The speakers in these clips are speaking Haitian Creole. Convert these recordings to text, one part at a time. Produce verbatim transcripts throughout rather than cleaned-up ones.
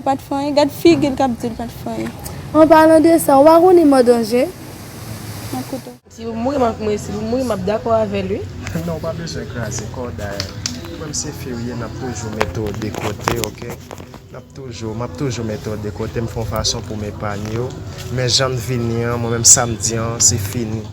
Pa t fè anyen, gad figi l k ap di l pa t fè anyen. An palan de sa, ou pa konnen m an danje? M ap koute w. Si w mouri, m ap mouri. Si w mouri, m ap dakò avè l, wi. Non, w pa bezwen kraze kò w, dayè. Menm si fi w ye, n ap toujou mete w de kote, oke? N ap toujou, m ap toujou mete w de kote, m fè yon fason pou m epanye w. Men jan n vini an, mwen menm sa m di an, se fini.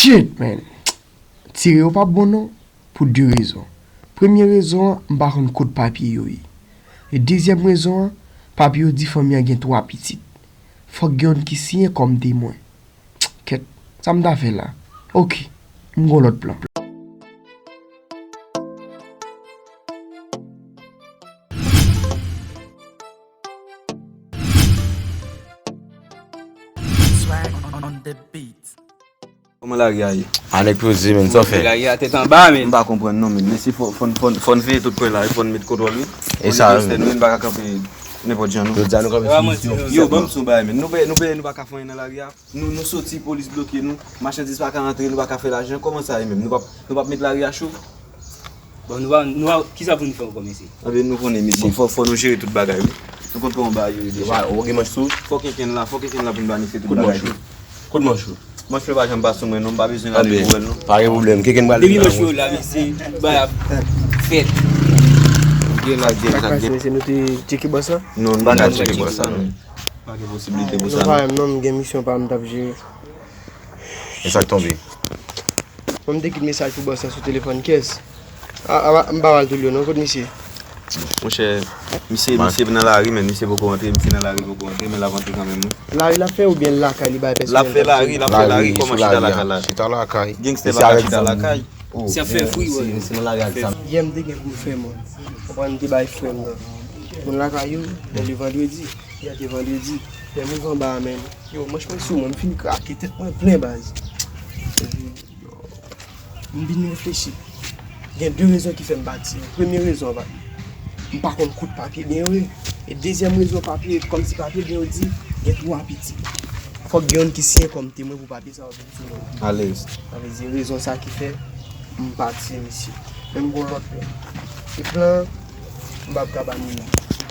Shit, man. Tire yo p ap bon non, pou de rezon. Premye rezon an, m pa konn kot papye yo ye. E dezyèm rezon an, papye yo di fanmi an gen twa pitit. Fòk gen youn ki siyen kòm temwen. Kèt, sa m ta fè la? Oke, m gon lòt plan. Swag on the beat. Kòman lari a ye? A, nèg poze, men, sa w fè? Lari a tèt anba, men. M pa konprann non, men. Mesye, fò, fò, fò, fò n veye tout kwen la, fò n met kontwòl, wi. E sa, nou, men, n pa ka kanpe nenpòt jan, non. Jodi a, nou kanpe sou misyon. Yo, ban m sou bagay, men. Nou peye, nou peye, nou pa ka fè anyen nan lari a. Nou, nou soti, polis bloke nou. Machandiz pa ka antre, nou pa ka fè lajan. Kòman sa ye menm? Nou p ap, nou p ap met lari a cho? Bon, nou pa, nou pa, kisa pou nou fè ankò, mesye? Anben, nou konnen, mesye, fò, fò nou jere tout bagay, wi. Nou konn kòman bagay yo ye deja. Ou gen manch sou? Fò kenkenn la, fò kenkenn la pou n ba mesye tout bagay. Kout manch ou. Kout manch ou. Manch ou pa janm pa sou mwen, non, m pa bezwen rale pou wè l, non. Pa gen pwoblèm, kenkenn pral. Depi manch ou la, mesye, bagay ap fèt. Gen la, gen sa, gen. Mesye, nou te tcheke bòs la? Non, nou pa ka tcheke bòs la, non. Pa gen posiblite pou sa, non. Non, pa menm, non, m gen misyon pa m t ap jere. E sa k tonbe? Mwen, m te kite mesaj pou bòs la sou telefòn kès. A, a, m pa pral tou lwen non, kot misye? Monchè, misye, misye nan lari, men misye poko rantre, misye nan lari poko rantre, men l ap rantre kanmenm, wi. Lari l ap fè oubyen l lakay li bay pèsonèl? L ap fè lari, l ap fè lari, kòman chita lakay la? Chita lakay. Gangstè pa ka chita lakay. Se ap fè fri, wè. Misye nan lari ak zam. Yè m te gen pou m fè mòn. Konprann, m te bay frè m nan. Moun lakay yo, men le vandredi. Yè te vandredi. Lè m rive anba a menm. Yo, manch mwen sou mwen, m fin krake, tèt mwen plen baz. Epi, yo, m vin reflechi. Gen de rezon ki fè m pati. Premye rezon an, m pa konn kot papye byen yo ye. E dezyèm rezon, papye, kòmsi papye byen yo di, gen twa pitit. Fòk gen youn ki siyen kòm temwen pou papye sa yo vin sou mwen. Alèz. Sa vle di rezon sa ki fè m pati, mesye. Men m gon lòt plan. E plan an, m p ap ka ba nou la.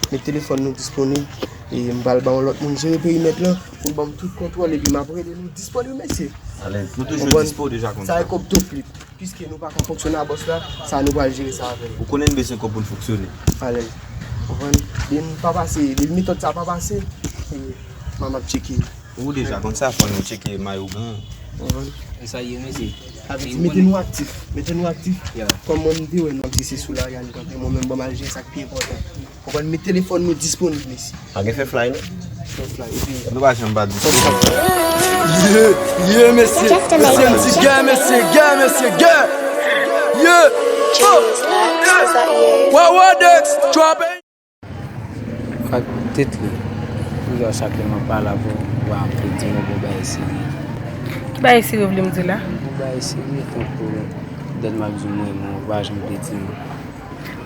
Men telefòn nou disponib, e m pral ba yon lòt moun jere perimèt lan, pou l ban m tout kontwòl, epi m ap rele nou dispo, wi, mesye. Alèz. Nou toujou dispo deja konsa. Sa e kòb tou plit. Piske nou pa ka fonksyone a bòs la, sa nou pral jere sa avè l. Ou konnen n bezwen kòb pou n fonksyone. Alèz. Konprann? Depi m pa pase, depi metòd sa pa pase, e, m ap tcheke. Ou deja konn sa, fò nou tcheke may ougan. Konprann? E sa ye, mesye. Sa vle di, mete nou aktif. Mete nou aktif. Kòm mwen, m te wè nou ap di se sou lari a nou kanpe, mwen menm, ban m al jere sa k pi enpòtan. Konprann, men telefòn nou disponib, mesye. Pa gen fè fly, non? Fè fly, epi nou pa janm pa disponib. Yeah, yeah, mesye. Mesye, m di gè, mesye, gè, mesye, gè. Yeah. Oh, yeah. Wawa Dex, drop it. Ak tèt li. Toujou a chak lè m ap pale avè w, w ap di m yon bon bagay serye. Ki bagay serye w vle m di la? Yon bagay serye, tankou dat m ap di w m renmen w, w pa janm vle di m.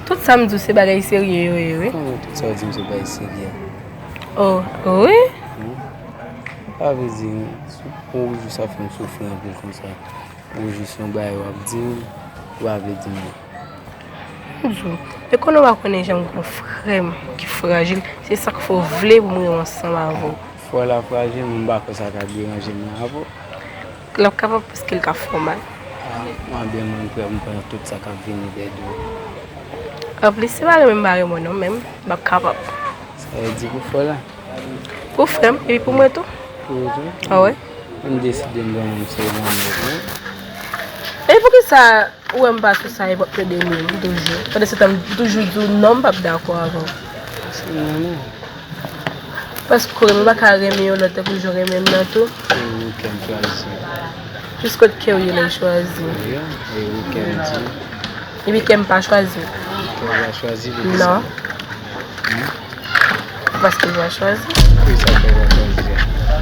Tout sa m di w se bagay serye yo ye, wi. Kòman tout sa w di m se bagay serye? Oh, wi? Wi. Sa vle di, pou yon jou sa fè m soufri anpil konsa. Ou jis yon bagay w ap di m, ou pa vle di m li. M di w, e konnen w pa konnen jan m gen yon frè m ki frajil, se sa k fè w vle pou m renmen ansanm avè w. Frè la frajil, men m pa kwè sa ka deranje m nan avè w. L ap kapab paske l ka fè w mal. A, mwen byen, mwen prè pou m pran tout sa k ap vini dèyè do w. Anplis, se pa renmen m pa renmen w non, men m p ap kapab. Sa vle di pou frè la? Pou frè m, epi pou mwen tou. Pou ou tou? A wi. M deside m renmen m se renmen m wi. E Poukisa ou wè m pa sou sa e w ap plede nwi m toujou? Pandan se tan m toujou di w non, m p ap dakò avè w. Paske ou renmen m, ou pa ka renmen yon lòt tankou jan w renmen m nan tou. E ou kè m chwazi. Jis kot kè w ye lè l chwazi. Wi, e ou kè m di. Epi kè m pa chwazi. Kè w pa chwazi, poukisa? Non. Paske l pa chwazi. Poukisa kè w pa chwazi a?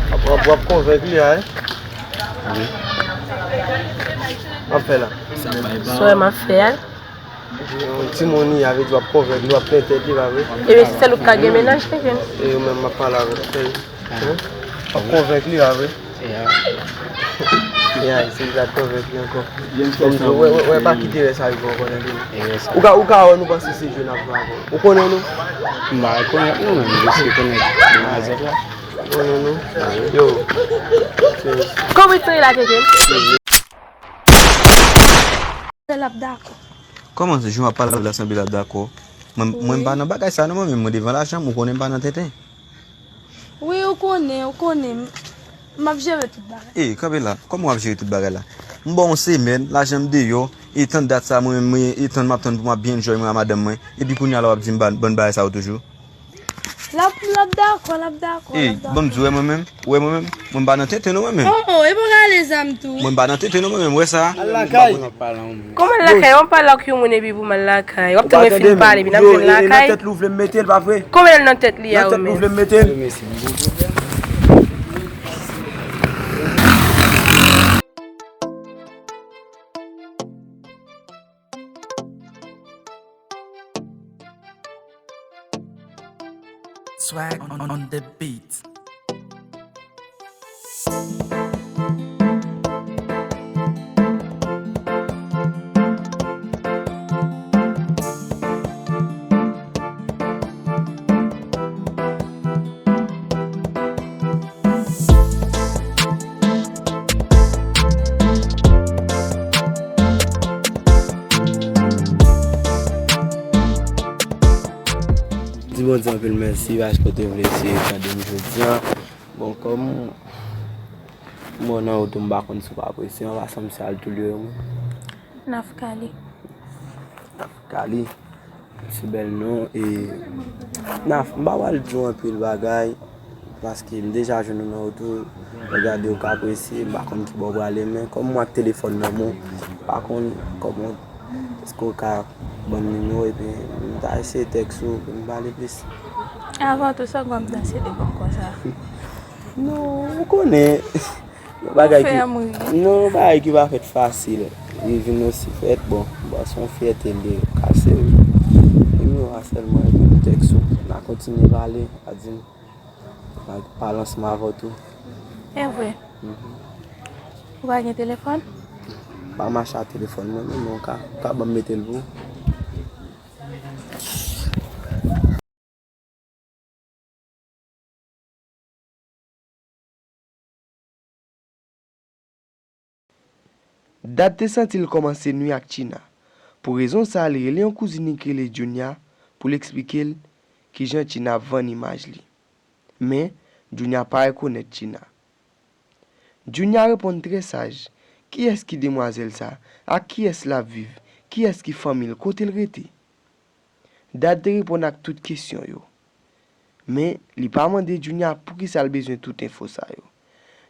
W ap, w ap, w ap konvenk li a, wi. Wi. W ap fè la. Sa w wè m ap fè a? Yon timoun li a, vle di w ap konvenk li, w ap plen tèt li, pa vre? Ebyen, se sèl ou k ka gen mennaj, tenten. E ou menm, m ap pale avè w, tenten. Hein? W ap konvenk li, pa vre? Ya. Ya, se egzakteman vre ankò. Wè, wè, wè, pa kite lè sa rive ankò nan vi nou. Ou ka, ou ka wè nou panse se jwe n ap jwe avè w. Ou konnen nou? M pa rekonèt nou menm, jis rekonèt demwazèl la. Ou konnen nou? Yo. Kòman w retire la, tenten? L ap dakò. Kòman se jan w ap pale la sanble l ap dakò? Mwen, mwen m pa nan bagay sa non, mwen menm, mwen devan lajan m, ou konnen m pa nan tenten. Wi, ou konnen, ou konnen. M ap jere tout bagay. E, kanpe la. Kòman w ap jere tout bagay la? M ba w yon semèn, lajan m deyò, e tann dat sa, mwen menm, mwen, e tann m ap tann pou m ap byen enjoy mwen a madanm mwen. Epi kounye a la w ap di m ba, bann bagay sa yo toujou? L ap, l ap dakò, l ap dakò, l ap dakò. E, ban m di w, wè mwen menm, wè mwen menm, mwen m pa nan tenten non mwen menm. Oh, oh, e bon rale zam tou. Mwen m pa nan tenten non mwen menm, wè sa. Al lakay. Kòman al lakay? W ap pale ak yon moun epi pou m al lakay. W ap tann mwen fin pale, epi n ap jwenn lakay. Nan tèt li w vle m mete l, pa vre? Kòman l nan tèt li a, ou menm? Nan tèt li w vle m mete l. Swag on, on the beat. Di Bondye anpil mèsi paske w te vle eseye tande m jodi a. Bon, kòm m wè w nan wout ou, m pa konn si w pa apresye, an pasan m se Altulio yo, mwen. Nafkali. Nafkali. Se bèl non, e Naf, m pa pral di w anpil bagay, paske m deja jwenn ou nan wout ou, lè w gade ou ka apresye, m pa konn ki bò w prale, men kòm mwen ak telefòn nan men w, m pa konn kòman, èske w ka ban m nimewo, epi m ta eseye tèks ou pou n pale plis. Avan tou, sa w kwè m danse devan w konsa? Non, ou konnen. Yon bagay ki, non, yon bagay ki pa fèt fasil. Li vin osi fèt, bon, bon, se yon fyète l ye, kase wi. Nimewo a sèlman, epi m tèks ou. N a kontinye pale, a di m, m a pale ansanm avè w tou. E vre? Mhm. Ou pa gen telefòn? M pa mache ak telefòn mwen, men ou ka, ou ka ban m mete l pou ou. Dad te santi l kòmanse nwi ak China. Pou rezon sa a, li rele yon kouzin li ki rele Junia pou l eksplike l kijan China ap vann imaj li. Men, Junia pa rekonèt China. Junia reponn trè saj. Kiyès ki demwazèl sa? Ak kiyès l ap viv? Kiyès ki fanmi l? Kote l rete? Dad te reponn ak tout kesyon yo. Men, li pa mande Junia poukisa l bezwen tout enfo sa yo.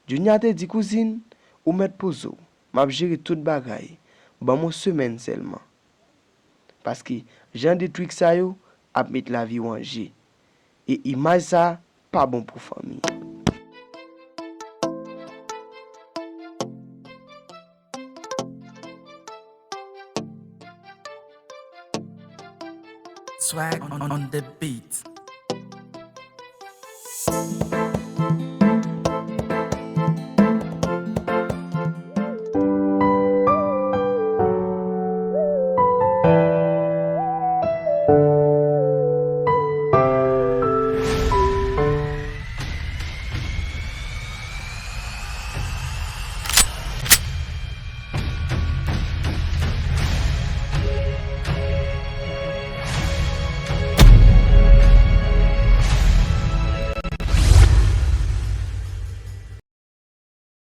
Junia te di, kouzin, ou mèt poze w. M ap jere tout bagay. Ban m yon semèn sèlman. Paske jan de trik sa yo ap met lavi w an je. E imaj sa a pa bon pou fanmi. Swag on, on the beat.